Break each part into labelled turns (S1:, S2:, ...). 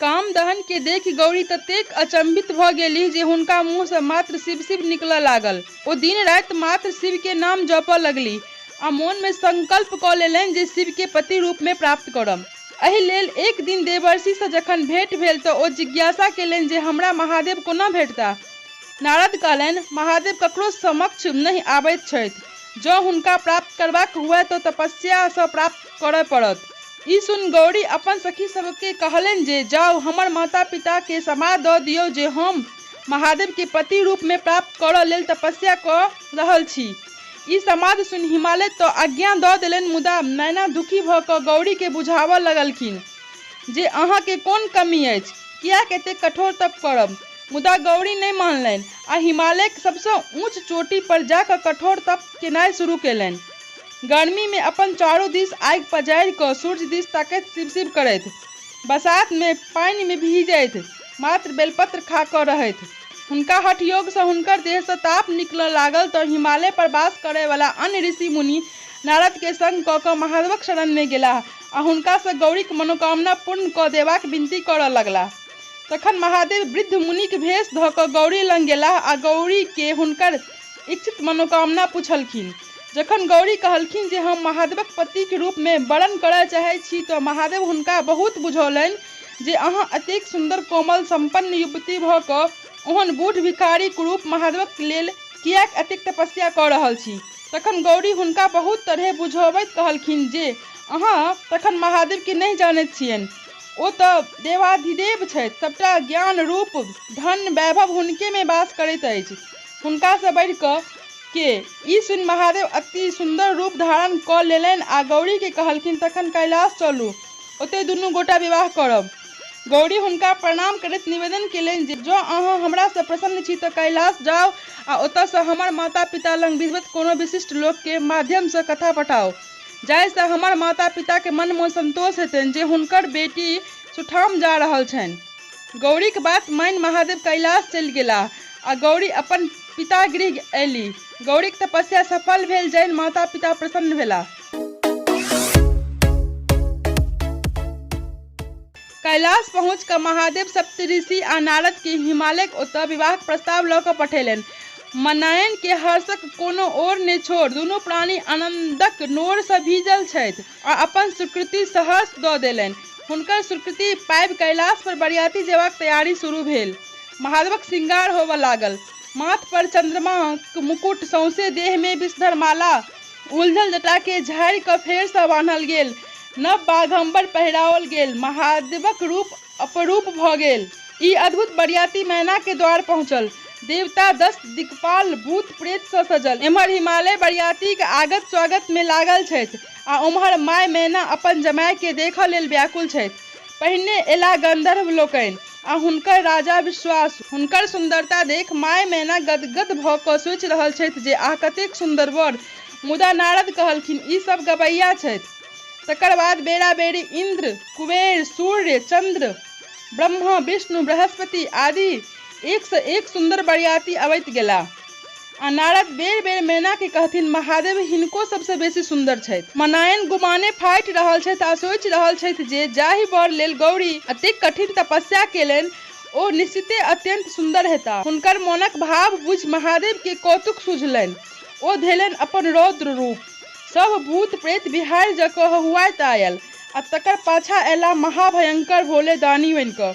S1: काम दहन के देखि गौरी ततेक अचंभित भऽ गेलीह जे हुनका मुँह सँ मात्र शिव-शिव निकलऽ लागल। ओ दिन-राति मात्र शिव के नाम जपऽ लगलीह आ मोन मे संकल्प कऽ लेलनि जे शिव के पति रूप मे प्राप्त करब। एहि लेल एक दिन देवर्षि सँ जखन भेंट भेल तऽ ओ जिज्ञासा केलनि जे हमरा महादेव कोना भेटताह? नारद कहलनि, महादेव ककरो समक्ष नहि आबैत छथि। जँ हुनका प्राप्त करबाक हुअए तँ तपस्या सँ प्राप्त करय पड़त। ई सुनि गौरी अपन सखी सभकेँ कहलनि जे जाउ, हमर माता-पिताकेँ समाद दऽ दियौ जे हम महादेवकेँ पति रूपमे प्राप्त करऽ लेल तपस्या कऽ रहल छी। ई समाद सुनि हिमालय तँ आज्ञा दऽ देलनि मुदा मैना दुखी भऽ कऽ गौरीकेँ बुझाबऽ लगलखिन जे अहाँकेँ कोन कमी अछि, किएक एतेक कठोर तप करब? मुदा गौरी नहि मानलनि आ हिमालयक सबसँ ऊँच चोटी पर जा कऽ कठोर तप केनाइ शुरू केलनि। गर्मी मे अपन चारू दिस आगि पजारि कऽ सूर्य दिस तकैत शिव-शिव करथि। बसात मे पानि मे भीजथि, मात्र बेलपत्र खा कऽ रहथि। हुनका हठयोग सँ हुनकर देह सँ ताप निकलऽ लागल तँ हिमालय पर वास करयवला अन्य ऋषि-मुनि नारद केँ संग कऽ कऽ महादेवक शरण मे गेलाह आ हुनका सँ गौरीक मनोकामना पूर्ण कऽ देबाक विनती करऽ लगलाह। तखन महादेव वृद्ध मुनिक भेष धऽ कऽ गौरी लग गेलाह आ गौरी केँ हुनकर इच्छित मनोकामना पुछलखिन। जखन गौरी कहलखिन जे हम महादेवक पतिक रूप मे वरण करय चाहैत छी तँ महादेव हुनका बहुत बुझौलनि जे अहाँ एतेक सुन्दर कोमल सम्पन्न युवती भऽ कऽ ओहन बूढ़ भिखारी कुरूप महादेवक लेल किएक एतेक तपस्या कऽ रहल छी। तखन गौरी हुनका बहुत तरहें बुझौबैत कहलखिन जे अहाँ तखन महादेव केँ नहि जानैत छियनि। ओ तँ देवाधिदेव छथि। सबटा ज्ञान, रूप, धन, वैभव हुनके मे वास करैत अछि। हुनका सँ बढ़ि कऽ के? ई सुनि महादेव अति सुन्दर रूप धारण कऽ लेलनि आ गौरी केँ कहलखिन, तखन कैलाश चलू। ओतहि दुनू गोटा विवाह करब। गौरी हुनका प्रणाम करैत निवेदन केलनि जे जँ अहाँ हमरा सँ प्रसन्न छी तँ कैलाश जाउ आ ओतय सँ हमर माता-पिता लग विधिवत कोनो विशिष्ट लोक के माध्यम सँ कथा पठाउ जाहि सँ हमर माता-पिता के मन मे संतोष हेतनि जे हुनकर बेटी सुठाम जा रहल छनि। गौरीक बात मानि महादेव कैलाश चलि गेलाह आ गौरी अपन पितागृह अयलीह। गौरीक तपस्या सफल भेल जानि माता-पिता प्रसन्न भेलाह। कैलाश पहुँचि कऽ महादेव सप्तऋषि आ नारद केँ हिमालयक ओतऽ विवाहक प्रस्ताव लऽ कऽ पठेलनि। मनायन केँ हर्षक कोनो ओर ने छोर। दुनू प्राणी आनन्दक नोर सँ भीजल छथि आ अपन स्वीकृति सहर्ष दऽ देलनि। हुनकर स्वीकृति पाबि कैलाश पर बरियाती जेबाक तैयारी शुरू भेल। महादेवक श्रृंगार होबऽ लागल। माथ पर चन्द्रमाक मुकुट, सौंसे देह मे विषधर माला, उलझल जटा केँ झाड़ि कऽ फेर सँ बान्हल गेल। नव बाघम्बर पहिराओल गेल। महादेवक रूप अपरूप भऽ गेल। ई अद्भुत बरियाती मैना के द्वार पहुँचल। देवता, दस दिक्पाल, भूत-प्रेत सँ सजल। एम्हर हिमालय बरियातीक आगत-स्वागत मे लागल छथि आ ओम्हर माय मैना अपन जमाय केँ देखऽ लेल व्याकुल छथि। पहिने एलाह गंधर्व लोकनि आ हुनकर राजा विश्वासु। हुनकर सुन्दरता देखि माय मैना गद्गद भऽ कऽ सोचि रहल छथि जे आह कतेक सुन्दर वर! मुदा नारद कहलखिन, ई सभ गबैया छथि। तकर बाद बेरा-बेरी इन्द्र, कुबेर, सूर्य, चन्द्र, ब्रह्मा, विष्णु, बृहस्पति आदि एक सँ एक सुन्दर बरियाती अबैत गेलाह। आ नारद बेर-बेर मैना केँ कहथिन, महादेव हिनको सब सँ बेसी सुन्दर छथि। मनायन गुमाने फाटि रहल छथि आ सोचि रहल छथि जे जाहि वर लेल गौरी एतेक कठिन तपस्या केलनि ओ निश्चिते अत्यन्त सुन्दर हेताह। हुनकर मोनक भाव बुझि महादेव केँ कौतुक सुझलनि। ओ धेलनि अपन रौद्र रूप। सभ भूत-प्रेत बिहाड़ि जकाँ हहुआइत आयल आ तकर पाछाँ अयलाह महाभयंकर भोले दानी बनि कऽ।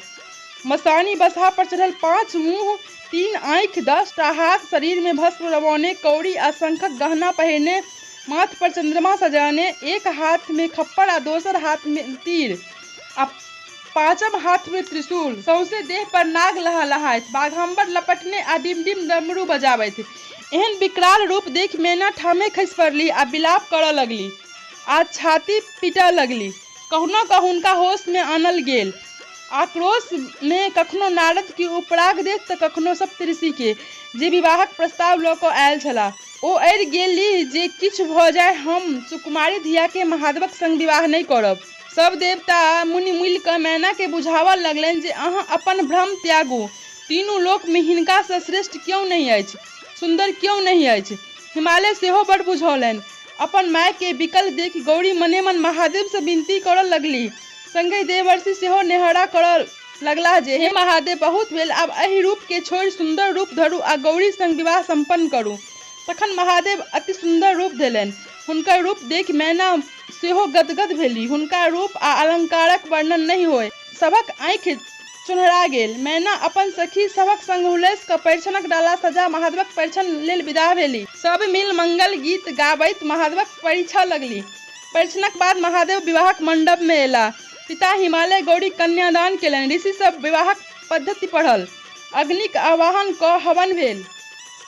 S1: मसानी बसहा पर चढ़ल पाँच मुँह, तीन आँखि, 10 टा हाथ, शरीरमे भस्म रमौने, कौड़ी आ शंखक गहना पहिरने, माथ पर चन्द्रमा सजौने, एक हाथमे खप्पर आ दोसर हाथमे तीर आ पाँचम हाथमे त्रिशूल, सौंसे देह पर नाग लहलहाइत, बाघम्बर लपटने आ डिम-डिम डमरू बजाबैत। एहन विकराल रूप देखि मैना ठामे खसि पड़लीह आ विलाप करऽ लगलीह आ छाती पीटऽ लगलीह। कहुना कऽ हुनका होश मे आनल गेल। आक्रोश मे कखनो नारद केँ उपराग दैत तँ कखनो सप्तऋषि केँ, जे विवाहक प्रस्ताव लऽ कऽ आयल छलाह। ओ अड़ि गेलीह जे किछु भऽ जाय हम सुकुमारि धिया केँ महादेवक संग विवाह नहि करब। सभ देवता मुनि मिलि कऽ मैना केँ बुझाबऽ लगलनि जे अहाँ अपन भ्रम त्यागू। तीनू लोक मे हिनका सँ श्रेष्ठ क्यो नहि अछि, सुन्दर क्यो नहि अछि। हिमालय सेहो बड़ बुझौलनि। अपन माय केँ विकल देखि गौरी मने-मन महादेव सँ विनती करऽ लगलीह। संगहि देवर्षि सेहो नेहोरा करऽ लगलाह जे हे महादेव, बहुत भेल, आब एहि रूप के छोड़ि सुन्दर रूप धरू आ गौरी संग विवाह सम्पन्न करू। तखन महादेव अति सुन्दर रूप धेलनि। हुनकर रूप देखि मैना सेहो गदगद भेलीह। हुनका रूप आ अलंकारक वर्णन नहि होअय। सभक आँखि चोन्हरा गेल। मैना अपन सखी सभक संग हुलसि क परिछनक डाला सजा महादेवक परिछन लेल विदा भेलीह। सभ मिल मंगल गीत गाबैत महादेवक परिछऽ लगलीह। परिछनक बाद महादेव विवाहक मंडप मे अयलाह। पिता हिमालय गौरीक कन्यादान केलनि। ऋषि सभ विवाहक पद्धति पढ़ल। अग्निक आवाहन क हवन भेल।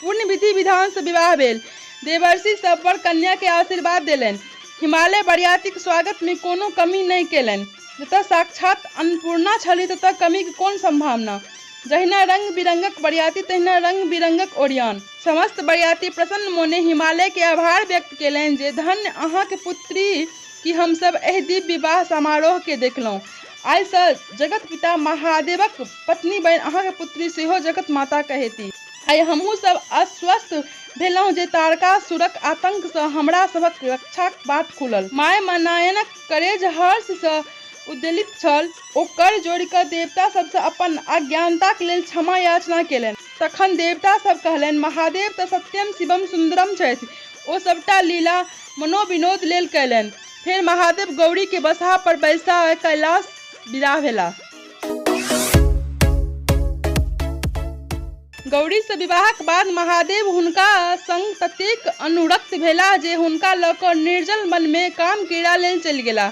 S1: पूर्ण विधि-विधान सँ विवाह भेल। देवर्षि सभ वर-कन्या केँ आशीर्वाद देलनि। हिमालय बरियातीक स्वागत मे कोनो कमी नहि केलनि। जतय साक्षात् अन्नपूर्णा छलीह ततय कमीक कोन संभावना? जहिना रंग-बिरंगक बरियाती तहिना रंग-बिरंगक ओरियान। समस्त बरियाती प्रसन्न मोने हिमालय केँ आभार व्यक्त केलनि जे धन्य अहाँक पुत्री कि हम सभ एहि दिव्य विवाह समारोह केँ देखलहुँ। आइ सँ जगत पिता महादेवक पत्नी बनि अहाँक पुत्री सेहो जगत माता कहेती। आइ हमहूँ सभ आश्वस्त भेलहुँ जे तारकासुरक आतंक सँ हमरा सभक रक्षाक बाट खुलल। माय मनायनक करेज हर्ष सँ उद्वेलित छल। ओ कर जोड़ि कऽ देवता सभ सँ अपन अज्ञानताक लेल क्षमा याचना केलनि। तखन देवता सभ कहलनि, महादेव तँ सत्यम शिवम सुन्दरम छथि। ओ सभटा लीला मनोविनोद लेल कयलनि। फेर महादेव गौरी केँ बसहा पर बैसा कैलाश विदा भेलाह। गौरी सँ विवाहक बाद महादेव हुनका संग ततेक अनुरक्त भेलाह जे हुनका लऽ कऽ निर्जल वन मे काम-क्रीड़ा लेल चलि गेलाह।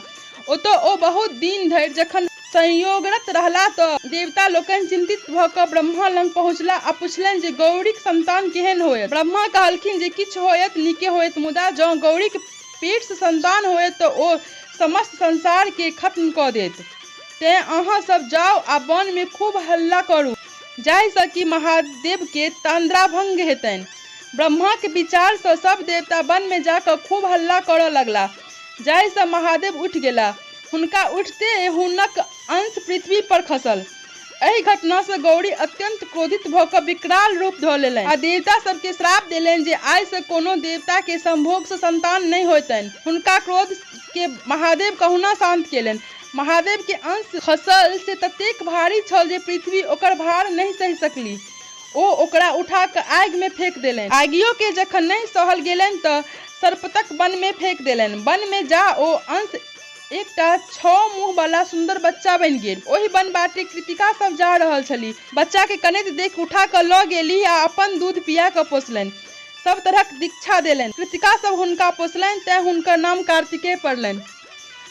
S1: ओतऽ ओ बहुत दिन धरि जखन संयोगरत रहलाह तँ देवता लोकनि चिन्तित भऽ कऽ ब्रह्मा लग पहुँचलाह आ पुछलनि जे गौरीक सन्तान केहन होयत? ब्रह्मा कहलखिन जे किछु होयत नीके होयत मुदा जँ गौरीक पेट सँ सन्तान होयत तँ ओ समस्त संसार केँ खत्म कऽ देत। तेँ अहाँ सभ जाउ आ वन मे खूब हल्ला करू जाहि सँ कि महादेव केँ तंद्राभंग हेतनि। ब्रह्माक विचार सँ सभ देवता वन मे जा कऽ खूब हल्ला करऽ लगलाह जाहि सँ महादेव उठि गेलाह। हुनका उठिते हुनक अंश पृथ्वी पर खसल। एहि घटना सँ गौरी अत्यन्त क्रोधित भऽ कऽ विकराल रूप धऽ लेलनि आ देवता सभ केँ श्राप देलनि जे आइ सँ कोनो देवता केँ संभोग सँ संतान नहि होयतनि। हुनका क्रोध केँ महादेव कहुना शांत केलनि। महादेव के अंश खसल से ततेक भारी छल जे पृथ्वी ओकर भार नहि सहि सकलीह। ओ ओकरा उठा कऽ आगि मे फेक देलनि। आगियो केँ जखन नहि सहल गेलनि तँ सर्पतक वन मे फेक देलनि। वन मे जा ओ अंश एकटा छओ मुँह बला सुन्दर बच्चा बनि गेल। ओहि वन बाटे कृतिका सभ जा रहल छलीह। बच्चा केँ कनैत देखि उठा कऽ लऽ गेलीह आ अपन दूध पिया कऽ पोसलनि। सभ तरहक दीक्षा देलनि। कृतिका सभ हुनका पोसलनि तेँ हुनकर नाम कार्तिकेय पड़लनि।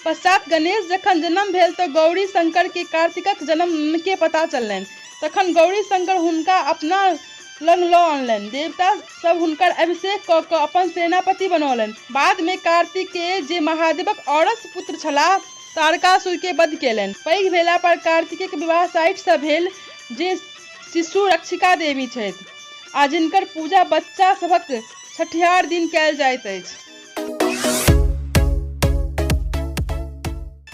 S1: पश्चात गणेश जखन जन्म भेल तँ गौरी शंकर केँ कार्तिकक जन्म के पता चललनि। तखन गौरी शंकर हुनका अपना लग लऽ अनलनि। देवता सभ हुनकर अभिषेक कऽ कऽ अपन सेनापति बनौलनि। बाद मे कार्तिकेय जे महादेवक औरस पुत्र छलाह तारकासुर के वध केलनि। पैघ भेला पर कार्तिकेयक विवाह 60 सँ भेल जे शिशु रक्षिका देवी छथि आ जिनकर पूजा बच्चा सभक छठिहार दिन कयल जाइत अछि।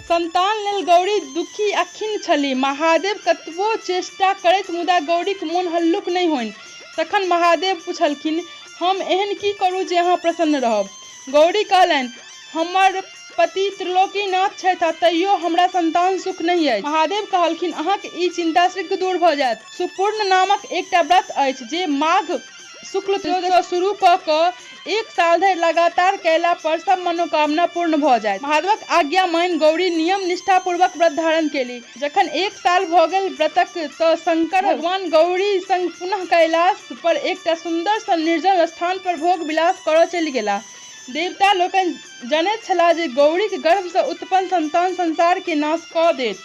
S1: संतान लेल गौरी दुखी आ खिन्न छलीह। महादेव कतबो चेष्टा करथि मुदा गौरीक मोन हल्लुक नहि होइन। तखन महादेव पुछलखिन, हम एहन की करू जे अहाँ प्रसन्न रहब? गौरी कहलनि, हमर पति त्रिलोकीनाथ छथि आ तैयो हमरा संतान सुख नहि अछि। महादेव कहलखिन, अहाँक ई चिन्ता शीघ्र दूर भ जायत। सुपूर्ण नामक एकटा व्रत अछि जे माघ शुक्ल त्रयोदशी सँ शुरू क क एक साल धरि लगातार कयला पर सब मनोकामना पूर्ण भ जायत। महादेवक आज्ञा मानि गौरी नियम निष्ठापूर्वक व्रत धारण केली। जखन एक साल भ गेल व्रतक त शंकर भगवान गौरी संग पुनः कैलाश पर एकटा सुन्दर सन निर्जन स्थान पर भोग विलास करय चलि गेलाह। देवता लोकनि जनैत छलाह जे गौरीक गर्भ सँ उत्पन्न संतान संसार के नाश क देत।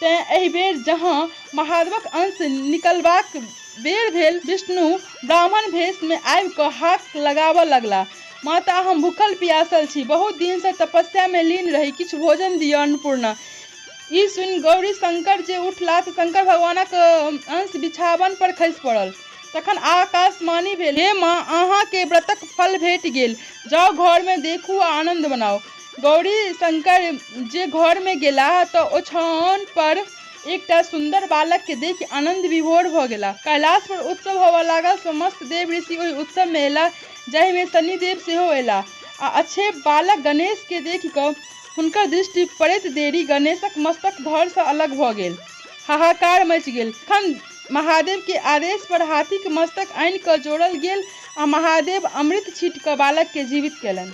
S1: तेँ एहि बेर जहाँ महादेवक अंश निकलबाक बेर भेल, विष्णु ब्राह्मण भेष मे आबि कऽ हाक लगाबऽ लगलाह, माता, हम भूखल पियासल छी। बहुत दिन सँ तपस्या मे लीन रही। किछु भोजन दिअ अन्नपूर्णा। ई सुनि गौरीशंकर जे उठलाह त शंकर भगवानक अंश बिछावन पर खसि पड़ल। तखन आकाशवाणी भेल, हे माँ, अहाँ केँ व्रतक फल भेटि गेल। जाउ घर मे देखू आ आनन्द मनाउ। गौरीशंकर जे घर मे गेलाह त ओछाओन पर एकटा सुन्दर बालक केँ देखि आनन्द विभोर भ गेलाह। कैलाश पर उत्सव होबय लागल। समस्त देव ऋषि ओहि उत्सव मे अयलाह जाहि मे शनिदेव सेहो अयलाह आ अक्षेप बालक गणेश केँ देखि क हुनकर दृष्टि पड़ैत देरी गणेशक मस्तक धड़ सँ अलग भ गेल। हाहाकार मचि गेल। तखन महादेव के आदेश पर हाथीक मस्तक आनि कऽ जोड़ल गेल आ महादेव अमृत छीटि कऽ बालक के जीवित केलनि।